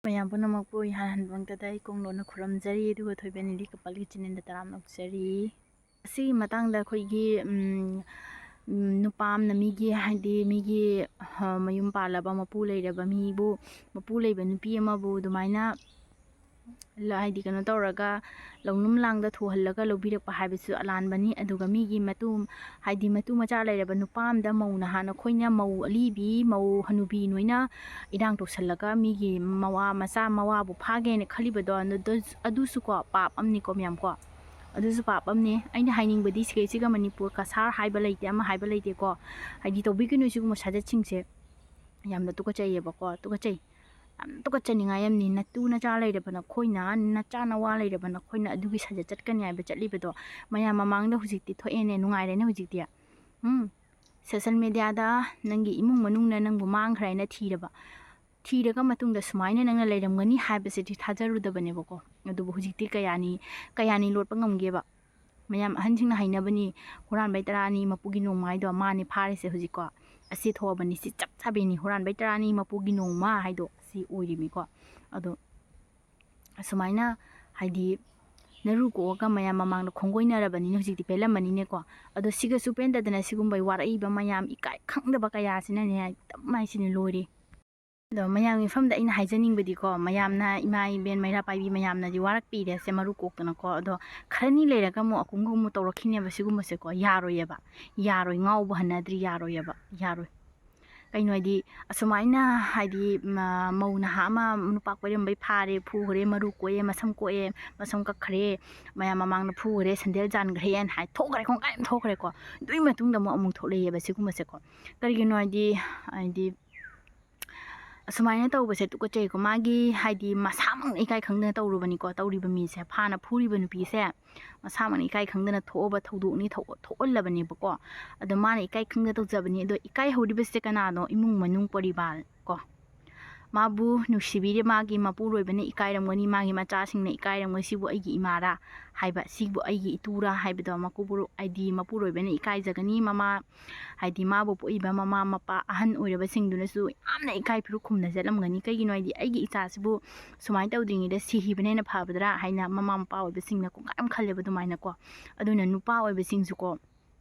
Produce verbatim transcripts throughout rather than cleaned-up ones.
ꯃꯌꯥꯝ ꯄꯨꯝꯅꯃꯛꯄꯨ ꯏꯍꯥꯟ ꯍꯥꯟꯕꯃꯛꯇꯗ ꯑꯩ ꯀꯣꯡꯂꯣꯟꯅ ꯈꯨꯔꯨꯝꯖꯔꯤ, ꯑꯗꯨꯒ ꯊꯣꯏꯕꯤ ꯅꯤꯂꯤ ꯀꯄꯥꯜꯒꯤ channelꯗ ꯇꯔꯥꯝꯅ ꯑꯣꯛꯆꯔꯤ꯫ ꯑꯁꯤꯒꯤ ꯃꯇꯥꯡꯗ ꯑꯩꯈꯣꯏꯒꯤ, ꯎꯝ, ꯎꯝ, ꯅꯨꯄꯥ ꯑꯃꯅ ꯃꯤꯒꯤ, ꯍꯥꯏꯗꯤ ꯃꯤꯒꯤ, ꯑ, ꯃꯌꯨꯝ ꯄꯥꯜꯂꯕ ꯃꯄꯨ ꯂꯩꯔꯕ ꯃꯤꯕꯨ, ꯃꯄꯨ ꯂꯩꯕ ꯅꯨꯄꯤ ꯑꯃꯕꯨ ꯑꯗꯨꯃꯥꯏꯅ ꯂ-, ꯍꯥꯏꯗꯤ ꯀꯩꯅꯣ ꯇꯧꯔꯒ ꯂꯧꯅꯨꯝ ꯂꯥꯡꯗ ꯊꯨꯍꯜꯂꯒ ꯂꯧꯕꯤꯔꯛꯄ ꯍꯥꯏꯕꯁꯨ ꯑꯂꯥꯟꯕꯅꯤ꯫ ꯑꯗꯨꯒ ꯃꯤꯒꯤ ꯃꯇꯨ, ꯍꯥꯏꯗꯤ ꯃꯇꯨ ꯃꯆꯥ ꯂꯩꯔꯕ ꯅꯨꯄꯥ ꯑꯃꯗ ꯃꯧ ꯅꯍꯥ ꯅꯈꯣꯏꯅ, ꯃꯧ ꯑꯂꯤꯕꯤ, ꯃꯧ ꯍꯅꯨꯕꯤ ꯅꯣꯏꯅ ꯏꯔꯥꯡ ꯇꯧꯁꯜꯂꯒ ꯃꯤꯒꯤ ꯃꯋꯥ ꯃꯆꯥ ꯃꯋꯥꯕꯨ ꯐꯥꯒꯦꯅ ꯈꯜꯂꯤꯕꯗꯣ, ꯑꯗꯨ-, ꯑꯗꯨꯁꯨꯀꯣ ꯄꯥꯞ ꯑꯃꯅꯤꯀꯣ ꯃꯌꯥꯝꯀꯣ꯫ ꯑꯗꯨꯁꯨ ꯄꯥꯞ ꯑꯃꯅꯤ꯫ ꯑꯩꯅ ꯍꯥꯏꯅꯤꯡꯕꯗꯤ ꯁꯤꯈꯩꯁꯤꯒ ꯃꯅꯤꯄꯨꯔ ꯀꯁꯥꯔ ꯍꯥꯏꯕ ꯂꯩꯇꯦ, ꯑꯃ ꯍꯥꯏꯕ ꯂꯩꯇꯦꯀꯣ꯫ ꯍꯥꯏꯗꯤ ꯇꯧꯕꯤꯒꯅꯨ ꯁꯤꯒꯨꯝꯕ ꯁꯥꯖꯠꯁꯤꯡꯁꯦ꯫ ꯌꯥꯝꯅ ꯇꯨꯀꯠꯆꯩꯌꯦꯕꯀꯣ, ꯇꯨꯀꯠꯆꯩ꯫ ꯌꯥꯝ ꯇꯨꯀꯠꯆꯅꯤꯡꯉꯥꯏ ꯑꯃꯅꯤ꯫ ꯅꯇꯨ ꯅꯆꯥ ꯂꯩꯔꯕ ꯅꯈꯣꯏꯅ, ꯅꯆꯥ ꯅꯋꯥ ꯂꯩꯔꯕ ꯅꯈꯣꯏꯅ ꯑꯗꯨꯒꯤ ꯁꯥꯖꯠ ꯆꯠꯀꯅꯤ ꯍꯥꯏꯕ ꯆꯠꯂꯤꯕꯗꯣ ꯃꯌꯥꯝ ꯃꯃꯥꯡꯗ ꯍꯧꯖꯤꯛꯇꯤ ꯊꯣꯛꯑꯦꯅꯦ, ꯅꯨꯡꯉꯥꯏꯔꯦꯅꯦ ꯍꯧꯖꯤꯛꯇꯤ꯫ ꯎꯝ, social mediaꯗ ꯅꯪꯒꯤ ꯏꯃꯨꯡ ꯃꯅꯨꯡꯅ ꯅꯪꯕꯨ ꯃꯥꯡꯈ꯭ꯔꯦ ꯍꯥꯏꯅ ꯊꯤꯔꯕ, ꯊꯤꯔꯒ ꯃꯇꯨꯡꯗ ꯁꯨꯃꯥꯏꯅ ꯅꯪꯅ ꯂꯩꯔꯝꯒꯅꯤ ꯍꯥꯏꯕꯁꯤꯗꯤ ꯊꯥꯖꯔꯨꯗꯕꯅꯦꯕꯀꯣ꯫ ꯑꯗꯨꯕꯨ ꯍꯧꯖꯤꯛꯇꯤ ꯀꯌꯥꯅꯤ, ꯀꯌꯥꯅꯤ ꯂꯣꯠꯄ ꯉꯝꯒꯦꯕ? ꯃꯌꯥꯝ ꯑꯍꯟꯁꯤꯡꯅ ꯍꯥꯏꯅꯕꯅꯤ, "ꯍꯨꯔꯥꯟꯕꯩ ꯇꯔꯥꯅꯤ, ꯃꯄꯨꯒꯤ ꯅꯣꯡꯃ" ꯍꯥꯏꯗꯣ ꯃꯥꯅꯤ ꯐꯥꯔꯤꯁꯦ ꯍꯧꯖꯤꯛꯀꯣ꯫ ꯑꯁꯤ ꯊꯣꯛꯑꯕꯅꯤ, ꯁꯤ ꯆꯞ ꯆꯥꯕꯤꯅꯤ, "ꯍꯨꯔꯥꯟꯕꯩ ꯇꯔꯥꯅꯤ, ꯃꯄꯨꯒꯤ ꯅꯣꯡꯃ" ꯍꯥꯏꯗꯣ ꯁꯤ ꯑꯣꯏꯔꯤꯃꯤꯀꯣ꯫ ꯑꯗꯣ ꯑꯁꯨꯃꯥꯏꯅ ꯍꯥꯏꯗꯤ ꯅꯔꯨ ꯀꯣꯛꯑꯒ ꯃꯌꯥꯝ ꯃꯃꯥꯡꯗ ꯈꯣꯡꯒꯣꯏꯅꯔꯕꯅꯤꯅ ꯍꯧꯖꯤꯛꯇꯤ ꯄꯦꯜꯂꯝꯃꯅꯤꯅꯦꯀꯣ꯫ ꯑꯗꯣ ꯁꯤꯒꯁꯨ ꯄꯦꯟꯗꯗꯅ ꯁꯤꯒꯨꯝꯕꯩ ꯋꯥꯔꯛꯏꯕ ꯃꯌꯥꯝ ꯏꯀꯥꯏ ꯈꯪꯗꯕ ꯀꯌꯥꯁꯤꯅꯅꯦ, ꯇꯞ ꯍꯥꯏꯁꯤꯅꯦ ꯂꯣꯏꯔꯦ꯫ ꯑꯗꯣ ꯃꯌꯥꯝꯒꯤ ꯃꯐꯝꯗ ꯑꯩꯅ ꯍꯥꯏꯖꯅꯤꯡꯕꯗꯤꯀꯣ, ꯃꯌꯥꯝꯅ, ꯏꯃꯥ ꯏꯕꯦꯟ ꯃꯩꯔꯥ ꯄꯥꯏꯕꯤ ꯃꯌꯥꯝꯅꯗꯤ ꯋꯥꯔꯛꯄꯤꯔꯦ ꯁꯦ ꯃꯔꯨ ꯀꯣꯛꯇꯅꯀꯣ꯫ ꯑꯗꯣ ꯈꯔꯅꯤ ꯂꯩꯔꯒ ꯑꯃꯨꯛ ꯑꯀꯨꯝꯒ ꯑꯃꯨꯛ ꯇꯧꯔꯛꯈꯤꯅꯦꯕ ꯁꯤꯒꯨꯝꯕꯁꯦꯀꯣ꯫ ꯌꯥꯔꯣꯏꯌꯦꯕ, ꯌꯥꯔꯣꯏ, ꯉꯥꯎꯕ ꯍꯟꯅꯗ꯭ꯔꯤ, ꯌꯥꯔꯣꯏꯌꯦꯕ, ꯌꯥꯔꯣꯏ꯫ ꯀꯩꯅꯣ ꯍꯥꯏꯗꯤ, ꯑꯁꯨꯃꯥꯏꯅ ꯍꯥꯏꯗꯤ, ꯃ-, ꯃꯧ ꯅꯍꯥ ꯑꯃ ꯅꯨꯄꯥ ꯀꯣꯏꯔꯝꯕꯩ ꯐꯥꯔꯦ, ꯐꯨꯈ꯭ꯔꯦ, ꯃꯔꯨ ꯀꯣꯛꯑꯦ, ꯃꯁꯝ ꯀꯣꯛꯑꯦ, ꯃꯁꯝ ꯀꯛꯈ꯭ꯔꯦ, ꯃꯌꯥꯝ ꯃꯃꯥꯡꯗ ꯐꯨꯈ꯭ꯔꯦ, ꯁꯦꯟꯗꯜ ꯆꯥꯟꯈ꯭ꯔꯦꯅ ꯍꯥꯏ ꯊꯣꯛꯈ꯭ꯔꯦ, ꯈꯣꯡꯀꯥꯏ ꯑꯃ ꯊꯣꯛꯈ꯭ꯔꯦꯀꯣ꯫ ꯑꯗꯨꯒꯤ ꯃꯇꯨꯡꯗ ꯑꯃꯨꯛ, ꯑꯃꯨꯛ ꯊꯣꯛꯂꯛꯑꯦꯕ ꯁꯤꯒꯨꯝꯕꯁꯦꯀꯣ꯫ ꯀꯔꯤꯒꯤꯅꯣ ꯍꯥꯏꯗꯤ, ꯍꯥꯏꯗꯤ ꯑꯁꯨꯃꯥꯏꯅ ꯇꯧꯕꯁꯦ ꯇꯨꯀꯠꯆꯩꯀꯣ꯫ ꯃꯥꯒꯤ ꯍꯥꯏꯗꯤ ꯃꯁꯥꯃꯛꯅ ꯏꯀꯥꯏ ꯈꯪꯗꯅ ꯇꯧꯔꯨꯕꯅꯤꯀꯣ, ꯇꯧꯔꯤꯕ ꯃꯤꯁꯦ, ꯐꯥꯅ ꯐꯨꯔꯤꯕ ꯅꯨꯄꯤꯁꯦ ꯃꯁꯥꯃꯛꯅ ꯏꯀꯥꯏ ꯈꯪꯗꯅ ꯊꯣꯛꯑꯕ ꯊꯧꯗꯣꯛꯅꯤ, ꯊꯣꯛ-, ꯊꯣꯛꯍꯜꯂꯕꯅꯦꯕꯀꯣ꯫ ꯑꯗꯣ ꯃꯥꯅ ꯏꯀꯥꯏ ꯈꯪꯗꯅ ꯇꯧꯖꯕꯅꯤ꯫ ꯑꯗꯣ ꯏꯀꯥꯏ ꯍꯧꯔꯤꯕꯁꯦ ꯀꯅꯥꯅꯣ? ꯏꯃꯨꯡ ꯃꯅꯨꯡ ꯄꯣꯔꯤꯕꯥꯔ ꯀꯣ꯫ ꯃꯥꯕꯨ ꯅꯨꯡꯁꯤꯕꯤꯔꯦ, ꯃꯥꯒꯤ ꯃꯄꯨꯔꯣꯏꯕꯅ ꯏꯀꯥꯏꯔꯝꯒꯅꯤ, ꯃꯥꯒꯤ ꯃꯆꯥꯁꯤꯡꯅ ꯏꯀꯥꯏꯔꯝꯒꯅꯤ, "ꯁꯤꯕꯨ ꯑꯩꯒꯤ ꯏꯃꯥꯔꯥ?" ꯍꯥꯏꯕ, "ꯁꯤꯕꯨ ꯑꯩꯒꯤ ꯏꯇꯨꯔꯥ?" ꯍꯥꯏꯕꯗꯣ ꯃꯀꯨꯕꯣꯛ, ꯍꯥꯏꯗꯤ ꯃꯄꯨꯔꯣꯏꯕꯅ ꯏꯀꯥꯏꯖꯒꯅꯤ꯫ ꯃꯃꯥ, ꯍꯥꯏꯗꯤ ꯃꯥꯕꯨ ꯄꯣꯛꯏꯕ ꯃꯃꯥ ꯃꯄꯥ ꯑꯍꯟ ꯑꯣꯏꯔꯕꯁꯤꯡꯗꯨꯅꯁꯨ ꯌꯥꯝꯅ ꯏꯀꯥꯏ ꯐꯤꯔꯨꯛ ꯈꯨꯝꯅꯖꯠꯂꯝꯒꯅꯤ꯫ ꯀꯩꯒꯤꯅꯣ ꯍꯥꯏꯗꯤ, "ꯑꯩꯒꯤ ꯏꯆꯥꯁꯤꯕꯨ ꯁꯨꯃꯥꯏꯅ ꯇꯧꯗ꯭ꯔꯤꯉꯩꯗ ꯁꯤꯈꯤꯕꯅ ꯍꯦꯟꯅ ꯐꯕꯗ꯭ꯔꯥ?" ꯍꯥꯏꯅ ꯃꯃꯥ ꯃꯄꯥ ꯑꯣꯏꯕꯁꯤꯡꯅ ꯀꯣꯡꯒꯥꯏ ꯑꯃ ꯈꯜꯂꯦꯕ ꯑꯗꯨꯃꯥꯏꯅꯀꯣ꯫ ꯑꯗꯨꯅ ꯅꯨꯄꯥ ꯑꯣꯏꯕꯁꯤꯡꯁꯨꯀꯣ,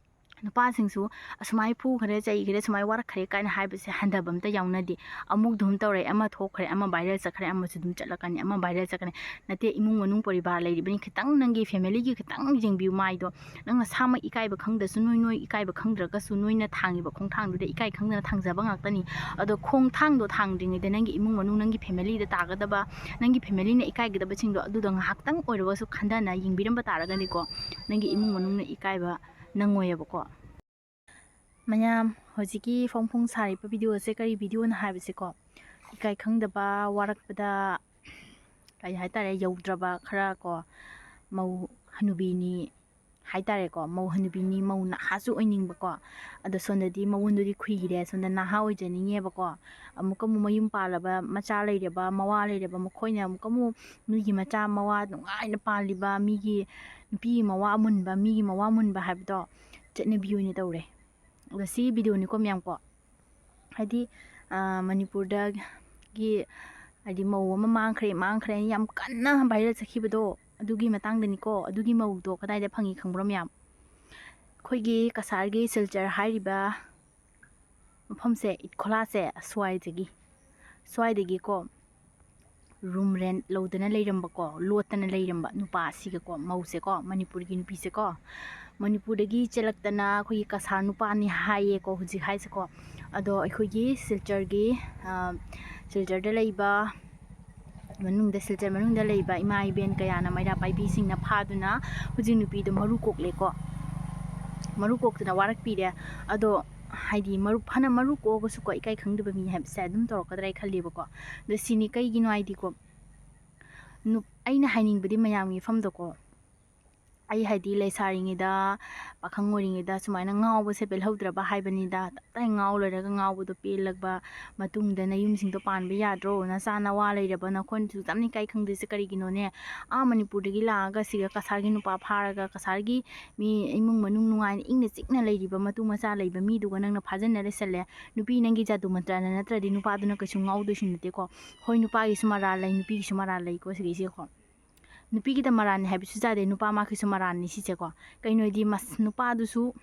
ꯅꯨꯄꯥꯁꯤꯡꯁꯨ "ꯑꯁꯨꯃꯥꯏꯅ ꯐꯨꯈ꯭ꯔꯦ, ꯆꯩꯈ꯭ꯔꯦ, ꯁꯨꯃꯥꯏꯅ ꯋꯥꯔꯛꯈ꯭ꯔꯦ" ꯀꯥꯏꯅ ꯍꯥꯏꯕꯁꯦ ꯍꯟꯊꯕ ꯑꯝꯇ ꯌꯥꯎꯅꯗꯦ꯫ ꯑꯃꯨꯛ ꯑꯗꯨꯝ ꯇꯧꯔꯛꯑꯦ, ꯑꯃ ꯊꯣꯛꯈ꯭ꯔꯦ, ꯑꯃ viral ꯆꯠꯈ꯭ꯔꯦ, ꯑꯃꯁꯨ ꯑꯗꯨꯝ ꯆꯠꯂꯛꯀꯅꯤ, ꯑꯃ viral ꯆꯠꯀꯅꯤ꯫ ꯅꯠꯇꯦ, ꯏꯃꯨꯡ ꯃꯅꯨꯡ ꯄꯣꯔꯤꯕꯥꯔ ꯂꯩꯔꯤꯕꯅꯤ, ꯈꯤꯇꯪ ꯅꯪꯒꯤ familyꯒꯤ ꯈꯤꯇꯪ ꯌꯦꯡꯕꯤꯌꯨ ꯃꯥꯏꯗꯣ꯫ ꯅꯪ ꯅꯁꯥꯃꯛ ꯏꯀꯥꯏꯕ ꯈꯪꯗ꯭ꯔꯁꯨ, ꯅꯣꯏ ꯅꯣꯏ ꯏꯀꯥꯏꯕ ꯈꯪꯗ꯭ꯔꯒꯁꯨ, ꯅꯣꯏꯅ ꯊꯥꯡꯉꯤꯕ ꯈꯣꯡꯊꯥꯡꯗꯨꯗ ꯏꯀꯥꯏ ꯈꯪꯗꯅ ꯊꯥꯡꯖꯕ ꯉꯥꯛꯇꯅꯤ꯫ ꯑꯗꯣ ꯈꯣꯡꯊꯥꯡꯗꯣ ꯊꯥꯡꯗ꯭ꯔꯤꯉꯩꯗ ꯅꯪꯒꯤ ꯏꯃꯨꯡ ꯃꯅꯨꯡ, ꯅꯪꯒꯤ familyꯗ ꯇꯥꯒꯗꯕ, ꯅꯪꯒꯤ familyꯅ ꯏꯀꯥꯏꯒꯗꯕꯁꯤꯡꯗꯣ ꯑꯗꯨꯗꯣ ꯉꯥꯏꯍꯥꯛꯇꯪ ꯑꯣꯏꯔꯒꯁꯨ ꯈꯟꯊꯅ ꯌꯦꯡꯕꯤꯔꯝꯕ ꯇꯥꯔꯒꯗꯤꯀꯣ, ꯅꯪꯒꯤ ꯏꯃꯨꯡ ꯃꯅꯨꯡꯅ ꯏꯀꯥꯏꯕ ꯅꯪꯉꯣꯏꯑꯕꯀꯣ꯫ ꯃꯌꯥꯝ, ꯍꯧꯖꯤꯛꯀꯤ ꯐꯣꯡ ꯐꯣꯡ ꯁꯥꯔꯤꯕ videoꯁꯦ ꯀꯔꯤ videoꯅꯣ ꯍꯥꯏꯕꯁꯦꯀꯣ, ꯏꯀꯥꯏ ꯈꯪꯗꯕ, ꯋꯥꯔꯛꯄꯗ, ꯀꯩ ꯍꯥꯏꯇꯥꯔꯦ, ꯌꯧꯗ꯭ꯔꯕ ꯈꯔ ꯀꯣ, ꯃꯧ ꯍꯅꯨꯕꯤꯅꯤ ꯍꯥꯏꯇꯥꯔꯦꯀꯣ, ꯃꯧ ꯍꯅꯨꯕꯤꯅꯤ, ꯃꯧ ꯅꯍꯥꯁꯨ ꯑꯣꯏꯅꯤꯡꯕꯀꯣ꯫ ꯑꯗꯣ ꯁꯣꯝꯗꯗꯤ ꯃꯉꯣꯟꯗꯗꯤ ꯈꯨꯏꯔꯦ, ꯁꯣꯝꯗ ꯅꯍꯥ ꯑꯣꯏꯖꯅꯤꯡꯉꯦꯕꯀꯣ꯫ ꯑꯃꯨꯛꯀ ꯑꯃꯨꯛ ꯃꯌꯨꯝ ꯄꯥꯜꯂꯕ, ꯃꯆꯥ ꯂꯩꯔꯕ, ꯃꯋꯥ ꯂꯩꯔꯕ, ꯃꯈꯣꯏꯅ ꯑꯃꯨꯛꯀ ꯑꯃꯨꯛ ꯃꯤꯒꯤ ꯃꯆꯥ ꯃꯋꯥ ꯅꯨꯡꯉꯥꯏꯅ ꯄꯥꯜꯂꯤꯕ, ꯃꯤꯒꯤ ꯅꯨꯄꯤꯒꯤ ꯃꯋꯥ ꯃꯨꯟꯕ, ꯃꯤꯒꯤ ꯃꯋꯥ ꯃꯨꯟꯕ ꯍꯥꯏꯕꯗꯣ ꯆꯠꯅꯕꯤ ꯑꯣꯏꯅ ꯇꯧꯔꯦ꯫ ꯑꯗꯣ ꯁꯤ videoꯅꯤꯀꯣ ꯃꯌꯥꯝꯀꯣ, ꯍꯥꯏꯗꯤ, ꯑ, ꯃꯅꯤꯄꯨꯔꯗꯒꯤ, ꯍꯥꯏꯗꯤ, ꯃꯧ ꯑꯃ ꯃꯥꯡꯈ꯭ꯔꯦ, ꯃꯥꯡꯈ꯭ꯔꯦ ꯍꯥꯏꯅ ꯌꯥꯝ ꯀꯟꯅ viral ꯆꯠꯈꯤꯕꯗꯣ, ꯑꯗꯨꯒꯤ ꯃꯇꯥꯡꯗꯅꯤꯀꯣ꯫ ꯑꯗꯨꯒꯤ ꯃꯧꯗꯣ ꯀꯗꯥꯏꯗ ꯐꯪꯉꯤ ꯈꯪꯕ꯭ꯔꯣ ꯃꯌꯥꯝ? ꯑꯩꯈꯣꯏꯒꯤ ꯀꯁꯥꯔꯒꯤ ꯁꯤꯜꯆꯔ ꯍꯥꯏꯔꯤꯕ ꯃꯐꯝꯁꯦ, ꯏꯠꯈꯣꯂꯥꯁꯦ, ꯁ꯭ꯋꯥꯏꯗꯒꯤ, ꯁ꯭ꯋꯥꯏꯗꯒꯤꯀꯣ, room rent ꯂꯧꯗꯅ ꯂꯩꯔꯝꯕꯀꯣ, ꯂꯣꯠꯇꯅ ꯂꯩꯔꯝꯕ ꯅꯨꯄꯥꯁꯤꯒꯀꯣ, ꯃꯧꯁꯦꯀꯣ, ꯃꯅꯤꯄꯨꯔꯒꯤ ꯅꯨꯄꯤꯁꯦꯀꯣ, ꯃꯅꯤꯄꯨꯔꯗꯒꯤ ꯆꯦꯜꯂꯛꯇꯅ ꯑꯩꯈꯣꯏꯒꯤ ꯀꯁꯥꯔ ꯅꯨꯄꯥꯅꯤ ꯍꯥꯏꯌꯦꯀꯣ ꯍꯧꯖꯤꯛ ꯍꯥꯏꯁꯦꯀꯣ꯫ ꯑꯗꯣ ꯑꯩꯈꯣꯏꯒꯤ ꯁꯤꯜꯆꯔꯒꯤ, ꯑ, ꯁꯤꯜꯆꯔꯗ ꯂꯩꯕ, ꯃꯅꯨꯡꯗ, ꯁꯤꯜꯆꯔ ꯃꯅꯨꯡꯗ ꯂꯩꯕ ꯏꯃꯥ ꯏꯕꯦꯟ ꯀꯌꯥꯅ ꯃꯩꯔꯥ ꯄꯥꯏꯕꯤꯁꯤꯡꯅ ꯐꯥꯗꯨꯅ ꯍꯧꯖꯤꯛ ꯅꯨꯄꯤꯗꯣ ꯃꯔꯨ ꯀꯣꯛꯂꯦꯀꯣ꯫ ꯃꯔꯨ ꯀꯣꯛꯇꯨꯅ ꯋꯥꯔꯛꯄꯤꯔꯦ꯫ ꯑꯗꯣ, ꯍꯥꯏꯗꯤ, ꯃꯔꯨ, ꯐꯅ ꯃꯔꯨ ꯀꯣꯛꯑꯒꯁꯨꯀꯣ, ꯏꯀꯥꯏ ꯈꯪꯗꯕ ꯃꯤ ꯍꯥꯏꯕꯁꯦ ꯑꯗꯨꯝ ꯇꯧꯔꯛꯀꯗ꯭ꯔꯥ ꯍꯥꯏ ꯈꯜꯂꯦꯕꯀꯣ꯫ ꯑꯗꯣ ꯁꯤꯅꯤ, ꯀꯩꯒꯤꯅꯣ ꯍꯥꯏꯗꯤꯀꯣ, ꯅꯨꯞ-, ꯑꯩꯅ ꯍꯥꯏꯅꯤꯡꯕꯗꯤ ꯃꯌꯥꯝꯒꯤ ꯃꯐꯝꯗꯀꯣ, ꯑꯩ ꯍꯥꯏꯗꯤ ꯂꯩꯁꯥꯔꯤꯉꯩꯗ, ꯄꯥꯈꯪ ꯑꯣꯏꯔꯤꯉꯩꯗ ꯁꯨꯃꯥꯏꯅ ꯉꯥꯎꯕꯁꯦ ꯄꯦꯜꯍꯧꯗ꯭ꯔꯕ ꯍꯥꯏꯕꯅꯤꯗ꯫ ꯇꯞ ꯇꯥꯏ ꯉꯥꯎ ꯂꯣꯏꯔꯒ ꯉꯥꯎꯕꯗꯣ ꯄꯦꯜꯂꯛꯄ ꯃꯇꯨꯡꯗ ꯅꯌꯨꯝꯁꯤꯡꯗꯣ ꯄꯥꯟꯕ ꯌꯥꯗ꯭ꯔꯣ? ꯅꯆꯥ ꯅꯋꯥ ꯂꯩꯔꯕ ꯅꯈꯣꯏꯅꯁꯨ ꯆꯞꯅꯤ ꯀꯥꯏ ꯈꯪꯗ꯭ꯔꯤꯁꯦ ꯀꯔꯤꯒꯤꯅꯣꯅꯦ? ꯑꯥ ꯃꯅꯤꯄꯨꯔꯗꯒꯤ ꯂꯥꯛꯑꯒ ꯁꯤꯗ ꯀꯁꯥꯔꯒꯤ ꯅꯨꯄꯥ ꯐꯥꯔꯒ ꯀꯁꯥꯔꯒꯤ ꯃꯤ ꯏꯃꯨꯡ ꯃꯅꯨꯡ ꯅꯨꯡꯉꯥꯏꯅ ꯏꯪꯅ ꯆꯤꯛꯅ ꯂꯩꯔꯤꯕ ꯃꯇꯨ ꯃꯆꯥ ꯂꯩꯕ ꯃꯤꯗꯨꯒ ꯅꯪꯅ ꯐꯥꯖꯤꯟꯅ ꯂꯩꯁꯜꯂꯦ꯫ ꯅꯨꯄꯤ ꯅꯪꯒꯤ ꯖꯥꯗꯨ ꯃꯟꯇ꯭ꯔꯅ ꯅꯠꯇ꯭ꯔꯗꯤ ꯅꯨꯄꯥꯗꯨꯅ ꯀꯩꯁꯨ ꯉꯥꯎꯗꯣꯏꯁꯨ ꯅꯠꯇꯦꯀꯣ꯫ ꯍꯣꯏ, ꯅꯨꯄꯥꯒꯤꯁꯨ ꯃꯔꯥꯜ ꯂꯩ, ꯅꯨꯄꯤꯒꯤꯁꯨ ꯃꯔꯥꯜ ꯂꯩꯀꯣ ꯁꯤꯒꯤꯁꯤꯀꯣ꯫ ꯅꯨꯄꯤꯒꯤꯗ ꯃꯔꯥꯜꯅꯤ ꯍꯥꯏꯕꯁꯨ ꯌꯥꯗꯦ, ꯅꯨꯄꯥ ꯃꯥꯒꯤꯁꯨ ꯃꯔꯥꯜꯅꯤ ꯁꯤꯁꯦꯀꯣ꯫ ꯀꯩꯅꯣꯗꯤ ꯃꯁ-, ꯅꯨꯄꯥꯗꯨꯁꯨ,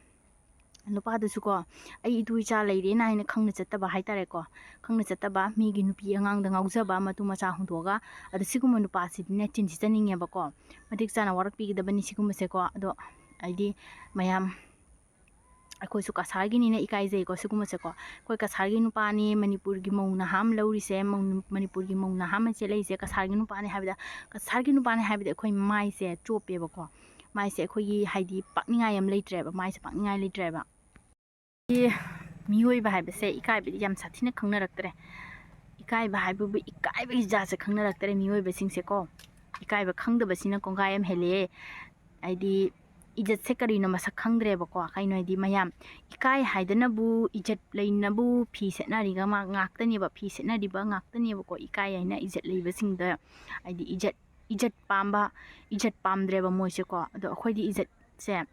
ꯅꯨꯄꯥꯗꯨꯁꯨꯀꯣ, ꯑꯩ ꯏꯇꯨ ꯏꯆꯥ ꯂꯩꯔꯦꯅ ꯍꯥꯏꯅ ꯈꯪꯅ ꯆꯠꯇꯕ ꯍꯥꯏꯇꯥꯔꯦꯀꯣ꯫ ꯈꯪꯅ ꯆꯠꯇꯕ, ꯃꯤꯒꯤ ꯅꯨꯄꯤ ꯑꯉꯥꯡꯗ ꯉꯥꯎꯖꯕ, ꯃꯇꯨ ꯃꯆꯥ ꯍꯨꯟꯗꯣꯛꯑꯒ, ꯑꯗꯣ ꯁꯤꯒꯨꯝꯕ ꯅꯨꯄꯥꯁꯤꯗꯤꯅꯦ ꯆꯤꯟꯁꯤꯠꯆꯅꯤꯡꯉꯦꯕꯀꯣ꯫ ꯃꯇꯤꯛ ꯆꯥꯅ ꯋꯥꯔꯛꯄꯤꯒꯗꯕꯅꯤ ꯁꯤꯒꯨꯝꯕꯁꯦꯀꯣ꯫ ꯑꯗꯣ ꯍꯥꯏꯗꯤ ꯃꯌꯥꯝ ꯑꯩꯈꯣꯏꯁꯨ ꯀꯁꯥꯔꯒꯤꯅꯤꯅ ꯏꯀꯥꯏꯖꯩꯀꯣ ꯁꯤꯒꯨꯝꯕꯁꯦꯀꯣ꯫ ꯑꯩꯈꯣꯏ ꯀꯁꯥꯔꯒꯤ ꯅꯨꯄꯥꯅꯤ, ꯃꯅꯤꯄꯨꯔꯒꯤ ꯃꯧ ꯅꯍꯥ ꯑꯃ ꯂꯧꯔꯤꯁꯦ, ꯃꯧ-, ꯃꯅꯤꯄꯨꯔꯒꯤ ꯃꯧ ꯅꯍꯥ ꯑꯃ ꯆꯦꯜꯂꯛꯏꯁꯦ ꯀꯁꯥꯔꯒꯤ ꯅꯨꯄꯥꯅꯤ ꯍꯥꯏꯕꯗ, ꯀꯁꯥꯔꯒꯤ ꯅꯨꯄꯥꯅꯤ ꯍꯥꯏꯕꯗꯤ ꯑꯩꯈꯣꯏ ꯃꯥꯏꯁꯦ ꯆꯣꯞꯄꯦꯕꯀꯣ꯫ ꯃꯥꯏꯁꯦ ꯑꯩꯈꯣꯏꯒꯤ ꯍꯥꯏꯗꯤ ꯄꯥꯛꯅꯤꯡꯉꯥꯏ ꯑꯃ ꯂꯩꯇ꯭ꯔꯦꯕ, ꯃꯥꯏꯁꯦ ꯄꯥꯛꯅꯤꯡꯉꯥꯏ ꯂꯩꯇ꯭ꯔꯦꯕ꯫ ꯃꯤꯑꯣꯏꯕ ꯍꯥꯏꯕꯁꯦ ꯏꯀꯥꯏꯕꯗꯤ ꯌꯥꯝ ꯁꯥꯊꯤꯅ ꯈꯪꯅꯔꯛꯇ꯭ꯔꯦ꯫ ꯏꯀꯥꯏꯕ ꯍꯥꯏꯕꯕꯨ ꯏꯀꯥꯏꯕꯒꯤ ꯖꯥꯠꯁꯦ ꯈꯪꯅꯔꯛꯇ꯭ꯔꯦ ꯃꯤꯑꯣꯏꯕꯁꯤꯡꯁꯦꯀꯣ꯫ ꯏꯀꯥꯏꯕ ꯈꯪꯗꯕꯁꯤꯅ ꯀꯣꯡꯒꯥꯏ ꯑꯃ ꯍꯦꯜꯂꯛꯑꯦ꯫ ꯍꯥꯏꯗꯤ ꯏꯖꯠꯁꯦ ꯀꯔꯤꯅꯣ ꯃꯁꯛ ꯈꯪꯗ꯭ꯔꯦꯕꯀꯣ꯫ ꯀꯩꯅꯣ ꯍꯥꯏꯗꯤ ꯃꯌꯥꯝ ꯏꯀꯥꯏ ꯍꯥꯏꯗꯅꯕꯨ, ꯏꯖꯠ ꯂꯩꯅꯕꯨ ꯐꯤ ꯁꯦꯠꯅꯔꯤꯕ ꯉꯥꯛ-, ꯉꯥꯛꯇꯅꯦꯕ, ꯐꯤ ꯁꯦꯠꯅꯔꯤꯕ ꯉꯥꯛꯇꯅꯦꯕꯀꯣ꯫ ꯏꯀꯥꯏ ꯍꯥꯏꯅ ꯏꯖꯠ ꯂꯩꯕꯁꯤꯡꯗ ꯍꯥꯏꯗꯤ ꯏꯖꯠ, ꯏꯖꯠ ꯄꯥꯝꯕ, ꯏꯖꯠ ꯄꯥꯝꯗ꯭ꯔꯦꯕ ꯃꯣꯏꯁꯦꯀꯣ꯫ ꯑꯗꯣ ꯑꯩꯈꯣꯏꯗꯤ ꯏꯖꯠꯁꯦ ꯌꯥꯝ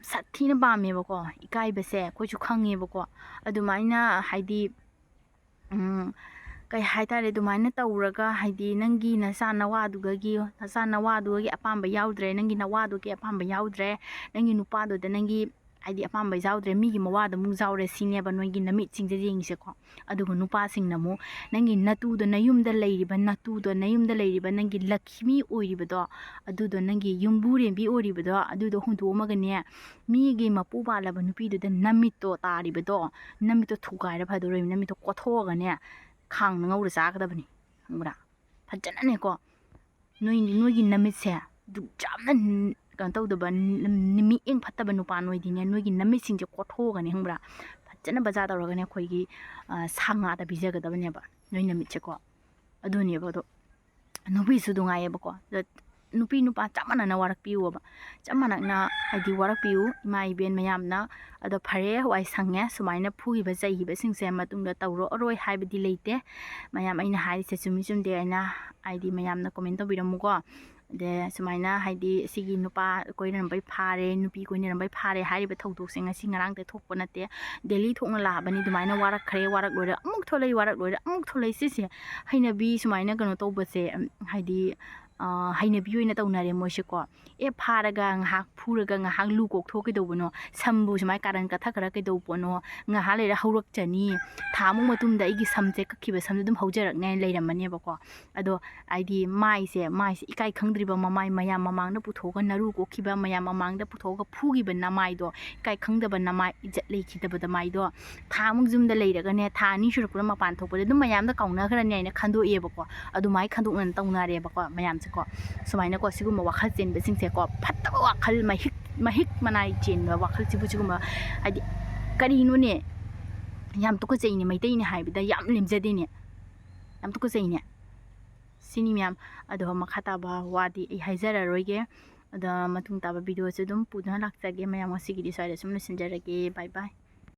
ꯁꯥꯊꯤꯅ ꯄꯥꯝꯃꯦꯕꯀꯣ꯫ ꯏꯀꯥꯏꯕꯁꯦ ꯑꯩꯈꯣꯏꯁꯨ ꯈꯪꯉꯦꯕꯀꯣ꯫ ꯑꯗꯨꯃꯥꯏꯅ ꯍꯥꯏꯗꯤ ꯎꯝ, ꯀꯩ ꯍꯥꯏꯇꯥꯔꯦ, ꯑꯗꯨꯃꯥꯏꯅ ꯇꯧꯔꯒ ꯍꯥꯏꯗꯤ ꯅꯪꯒꯤ ꯅꯆꯥ ꯅꯋꯥꯗꯨꯒꯒꯤ, ꯅꯆꯥ ꯅꯋꯥꯗꯨꯒꯒꯤ ꯑꯄꯥꯝꯕ ꯌꯥꯎꯗ꯭ꯔꯦ, ꯅꯪꯒꯤ ꯅꯋꯥꯗꯨꯒꯤ ꯑꯄꯥꯝꯕ ꯌꯥꯎꯗ꯭ꯔꯦ, ꯅꯪꯒꯤ ꯅꯨꯄꯥꯗꯨꯗ ꯅꯪꯒꯤ ꯍꯥꯏꯗꯤ ꯑꯄꯥꯝꯕ ꯌꯥꯎꯗ꯭ꯔꯦ, ꯃꯤꯒꯤ ꯃꯋꯥꯗ ꯑꯃꯨꯛ ꯌꯥꯎꯔꯦ ꯁꯤꯅꯦꯕ ꯅꯣꯏꯒꯤ ꯅꯃꯤꯠꯁꯤꯡꯁꯦ ꯌꯦꯡꯉꯤꯁꯦꯀꯣ꯫ ꯑꯗꯨꯒ ꯅꯨꯄꯥꯁꯤꯡꯅ ꯑꯃꯨꯛ ꯅꯪꯒꯤ ꯅꯇꯨꯗꯣ, ꯅꯌꯨꯝꯗ ꯂꯩꯔꯤꯕ ꯅꯇꯨꯗꯣ, ꯅꯌꯨꯝꯗ ꯂꯩꯔꯤꯕ ꯅꯪꯒꯤ ꯂꯛꯈꯤꯃꯤ ꯑꯣꯏꯔꯤꯕꯗꯣ, ꯑꯗꯨꯗꯣ, ꯅꯪꯒꯤ ꯌꯨꯝꯕꯨꯔꯦꯝꯕꯤ ꯑꯣꯏꯔꯤꯕꯗꯣ, ꯑꯗꯨꯗꯣ ꯍꯨꯟꯗꯣꯛꯑꯝꯃꯒꯅꯦ, ꯃꯤꯒꯤ ꯃꯄꯨ ꯄꯥꯜꯂꯕ ꯅꯨꯄꯤꯗꯨꯗ ꯅꯃꯤꯠꯇꯣ ꯇꯥꯔꯤꯕꯗꯣ, ꯅꯃꯤꯠꯇꯣ ꯊꯨꯒꯥꯏꯔ ꯐꯗꯣꯔꯤꯕꯅꯤ, ꯅꯃꯤꯠꯇꯣ ꯀꯣꯊꯣꯛꯑꯒꯅꯦ, ꯈꯥꯡꯅ ꯉꯧꯔ ꯆꯥꯒꯗꯕꯅꯤ, ꯈꯪꯕ꯭ꯔꯥ? ꯐꯖꯅꯅꯦꯀꯣ, ꯅꯣꯏ, ꯅꯣꯏꯒꯤ ꯅꯃꯤꯠꯁꯦ ꯑꯗꯨꯛ ꯌꯥꯝꯅ ꯀꯩꯅꯣ ꯇꯧꯗꯕ, ꯃꯤꯠꯌꯦꯡ ꯐꯠꯇꯕ ꯅꯨꯄꯥ ꯅꯣꯏꯗꯤꯅꯦ, ꯅꯣꯏꯒꯤ ꯅꯃꯤꯠꯁꯤꯡꯁꯦ ꯀꯣꯊꯣꯛꯑꯒꯅꯦ, ꯈꯪꯕ꯭ꯔꯥ? ꯐꯖꯅ ꯕꯖꯥꯔ ꯇꯧꯔꯒꯅꯦ, ꯑꯩꯈꯣꯏꯒꯤ, ꯑ, ꯁꯥ ꯉꯥꯗ ꯄꯤꯖꯒꯗꯕꯅꯦꯕ ꯅꯣꯏ ꯅꯃꯤꯠꯁꯦꯀꯣ꯫ ꯑꯗꯨꯅꯦꯕ꯫ ꯑꯗꯣ ꯅꯨꯄꯤꯁꯨ ꯑꯗꯨ ꯉꯥꯏꯌꯦꯕꯀꯣ꯫ ꯑꯗꯣ ꯅꯨꯄꯤ ꯅꯨꯄꯥ ꯆꯞ ꯃꯥꯟꯅꯅ ꯋꯥꯔꯛꯄꯤꯌꯨꯕ, ꯆꯞ ꯃꯥꯟꯅꯅ ꯍꯥꯏꯗꯤ ꯋꯥꯔꯛꯄꯤꯌꯨ ꯏꯃꯥ ꯏꯕꯦꯟ ꯃꯌꯥꯝꯅ꯫ ꯑꯗꯣ ꯐꯔꯦ, ꯋꯥꯏ ꯁꯪꯉꯦ꯫ ꯁꯨꯃꯥꯏꯅ ꯐꯨꯈꯤꯕ ꯆꯩꯈꯤꯕꯁꯤꯡꯁꯦ ꯃꯇꯨꯡꯗ ꯇꯧꯔꯛꯑꯔꯣꯏ ꯍꯥꯏꯕꯗꯤ ꯂꯩꯇꯦ꯫ ꯃꯌꯥꯝ ꯑꯩꯅ ꯍꯥꯏꯔꯤꯁꯦ ꯆꯨꯝꯃꯤ ꯆꯨꯝꯗꯦ ꯍꯥꯏꯅ ꯍꯥꯏꯗꯤ ꯃꯌꯥꯝꯅ comment ꯇꯧꯕꯤꯔꯝꯃꯨꯀꯣ꯫ ꯑꯗ ꯁꯨꯃꯥꯏꯅ ꯍꯥꯏꯗꯤ ꯁꯤꯒꯤ ꯅꯨꯄꯥ ꯀꯣꯏꯅꯔꯝꯕꯩ ꯐꯥꯔꯦ, ꯅꯨꯄꯤ ꯀꯣꯏꯅꯔꯝꯕꯩ ꯐꯥꯔꯦ ꯍꯥꯏꯔꯤꯕ ꯊꯧꯗꯣꯛꯁꯦ ꯉꯁꯤ ꯉꯔꯥꯡꯗ ꯊꯣꯛꯄ ꯅꯠꯇꯦ, daily ꯊꯣꯛꯅ ꯂꯥꯛꯑꯕꯅꯤ꯫ ꯑꯗꯨꯃꯥꯏꯅ ꯋꯥꯔꯛꯈ꯭ꯔꯦ, ꯋꯥꯔꯛ ꯂꯣꯏꯔꯦ ꯑꯃꯨꯛ ꯊꯣꯛꯂꯛꯏ, ꯋꯥꯔꯛ ꯂꯣꯏꯔꯦ ꯑꯃꯨꯛ ꯊꯣꯛꯂꯛꯏ꯫ ꯁꯤꯁꯦ ꯍꯩꯅꯕꯤ ꯁꯨꯃꯥꯏꯅ ꯀꯩꯅꯣ ꯇꯧꯕꯁꯦ, ꯎꯝ, ꯍꯥꯏꯗꯤ, ꯑ, ꯍꯩꯅꯕꯤ ꯑꯣꯏꯅ ꯇꯧꯅꯔꯦ ꯃꯣꯏꯁꯦꯀꯣ꯫ ꯑꯦ, ꯐꯥꯔꯒ ꯉꯥꯏꯍꯥꯛ ꯐꯨꯔꯒ ꯉꯥꯏꯍꯥꯛ ꯂꯨ ꯀꯣꯛꯊꯣꯛ ꯀꯩꯗꯧꯕꯅꯣ? ꯁꯝꯕꯨ ꯁꯨꯃꯥꯏꯅ ꯀꯥꯔꯟ ꯀꯊꯛꯈ꯭ꯔ ꯀꯩꯗꯧꯕ ꯄꯣꯠꯅꯣ? ꯉꯥꯏꯍꯥꯛ ꯂꯩꯔ ꯍꯧꯔꯛꯆꯅꯤ꯫ ꯊꯥꯃꯨꯛ ꯃꯇꯨꯡꯗ ꯑꯩꯒꯤ ꯁꯝꯁꯦ ꯀꯛꯈꯤꯕ ꯁꯝꯗꯣ ꯑꯗꯨꯝ ꯍꯧꯖꯔꯛꯅꯦ ꯍꯥꯏꯅ ꯂꯩꯔꯝꯃꯅꯦꯕꯀꯣ꯫ ꯑꯗꯣ ꯍꯥꯏꯗꯤ ꯃꯥꯏꯁꯦ, ꯃꯥꯏꯁꯦ ꯏꯀꯥꯏ ꯈꯪꯗ꯭ꯔꯤꯕ ꯃꯃꯥꯏ, ꯃꯌꯥꯝ ꯃꯃꯥꯡꯗ ꯄꯨꯊꯣꯛꯑꯒ ꯅꯔꯨ ꯀꯣꯛꯈꯤꯕ, ꯃꯌꯥꯝ ꯃꯃꯥꯡꯗ ꯄꯨꯊꯣꯛꯑꯒ ꯐꯨꯈꯤꯕ ꯅꯃꯥꯏꯗꯣ, ꯏꯀꯥꯏ ꯈꯪꯗꯕ ꯅꯃꯥꯏ, ꯏꯖꯠ ꯂꯩꯈꯤꯗꯕꯗ ꯃꯥꯏꯗꯣ ꯊꯥꯃꯨꯛ ꯌꯨꯝꯗ ꯂꯩꯔꯒꯅꯦ, ꯊꯥ ꯑꯅꯤ ꯁꯨꯔꯛꯄꯗ ꯃꯄꯥꯟ ꯊꯣꯛꯄꯗ ꯑꯗꯨꯝ ꯃꯌꯥꯝꯗ ꯀꯥꯎꯅꯈ꯭ꯔꯅꯤ ꯍꯥꯏꯅ ꯈꯟꯗꯣꯛꯑꯦꯕꯀꯣ꯫ ꯑꯗꯨꯃꯥꯏꯅ ꯈꯟꯗꯣꯛꯅꯅ ꯇꯧꯅꯔꯦꯕꯀꯣ ꯃꯌꯥꯝꯁꯦꯀꯣ꯫ ꯁꯨꯃꯥꯏꯅꯀꯣ ꯁꯤꯒꯨꯝꯕ ꯋꯥꯈꯜ ꯆꯦꯟꯕꯁꯤꯡꯁꯦꯀꯣ, ꯐꯠꯇꯕ ꯋꯥꯈꯜ, ꯃꯍꯤꯛ, ꯃꯍꯤꯛ ꯃꯅꯥꯏ ꯆꯦꯟꯕ ꯋꯥꯈꯜꯁꯤꯕꯨ ꯁꯤꯒꯨꯝꯕ, ꯍꯥꯏꯗꯤ ꯀꯔꯤꯅꯣꯅꯦ? ꯌꯥꯝ ꯇꯨꯀꯠꯆꯩꯅꯦ, ꯃꯩꯇꯩꯅꯦ ꯍꯥꯏꯕꯗ ꯌꯥꯝ ꯂꯦꯝꯖꯗꯦꯅꯦ, ꯌꯥꯝ ꯇꯨꯀꯠꯆꯩꯅꯦ꯫ ꯁꯤꯅꯤ ꯃꯌꯥꯝ꯫ ꯑꯗꯣ ꯃꯈꯥ ꯇꯥꯕ ꯋꯥꯗꯤ ꯑꯩ ꯍꯥꯏꯖꯔꯔꯣꯏꯒꯦ꯫ ꯑꯗꯣ ꯃꯇꯨꯡ ꯇꯥꯕ videoꯁꯨ ꯑꯗꯨꯝ ꯄꯨꯗꯨꯅ ꯂꯥꯛꯆꯒꯦ꯫ ꯃꯌꯥꯝ ꯉꯁꯤꯒꯤꯗꯤ ꯁ꯭ꯋꯥꯏꯗ ꯁꯨꯝ ꯂꯣꯏꯁꯤꯟꯖꯔꯒꯦ꯫ Bye bye꯫